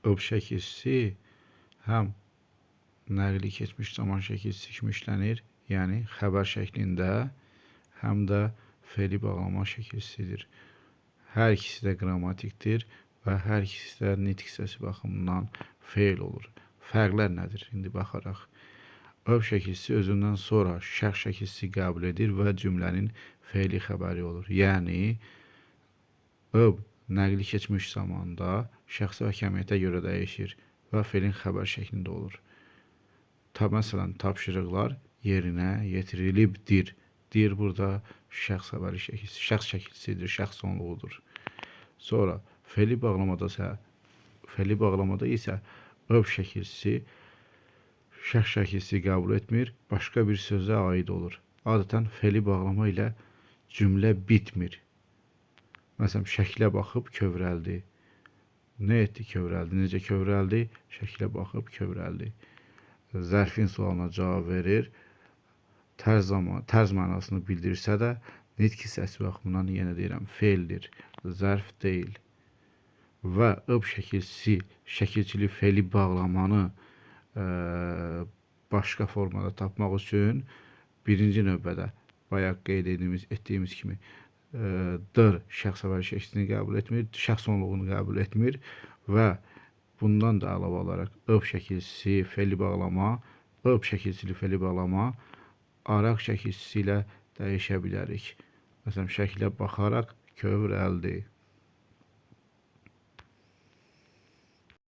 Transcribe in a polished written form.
Ib şəkilçisi həm nəqli keçmiş zaman şəkilçisi kimi işlənir, yəni xəbər şəklində, həm də fe'li bağlama şəkilçisidir. Hər ikisi də qrammatikdir və hər ikisi də nitq hissəsi baxımından fe'l olur. Fərqlər nədir? İndi baxaraq. Öv şəkilçisi özündən sonra şəxs şəkilçisi qəbul edir və cümlənin fe'li xəbəri olur. Yəni öv nəqli keçmiş zamanda şəxsə və kəmiyyətə görə dəyişir və fe'lin xəbər şəklində olur. Məsələn, tapşırıqlar yerinə yetirilibdir. Deyir burada şəxs xəbəri şəkilçisi, şəxs şəkilçisidir, şəxs sonluğudur. Sonra fe'li bağlamada isə öv şəkilçisi şəxs şəkilçisi qəbul etmir, başqa bir sözə aid olur. Adətən fe'li bağlama ilə cümlə bitmir. Məsələn, şəklə baxıb kövrəldi. Nə etdi kövrəldi? Necə kövrəldi? Şəklə baxıb kövrəldi. Zərfin sualına cavab verir. Tərz zaman, tərz mənasını bildirsə də nitq hissəsi baxımından yenə deyirəm, fe'ldir, zərf deyil. Və ıb şəkilçisi, şəkilçili fe'li bağlamanı başqa formada tapmaq üçün birinci növbədə bayaq qeyd etdiyimiz kimi dır şəxs xəbəri şəklini qəbul etmir, şəxs sonluğunu qəbul etmir və bundan da əlavə olaraq ıb şəkilçisi fe'li bağlama, ıb şəkilçili fe'li bağlama araq şəkilçisi ilə dəyişə bilərik. Məsələn, şəklə baxaraq kövrəldi.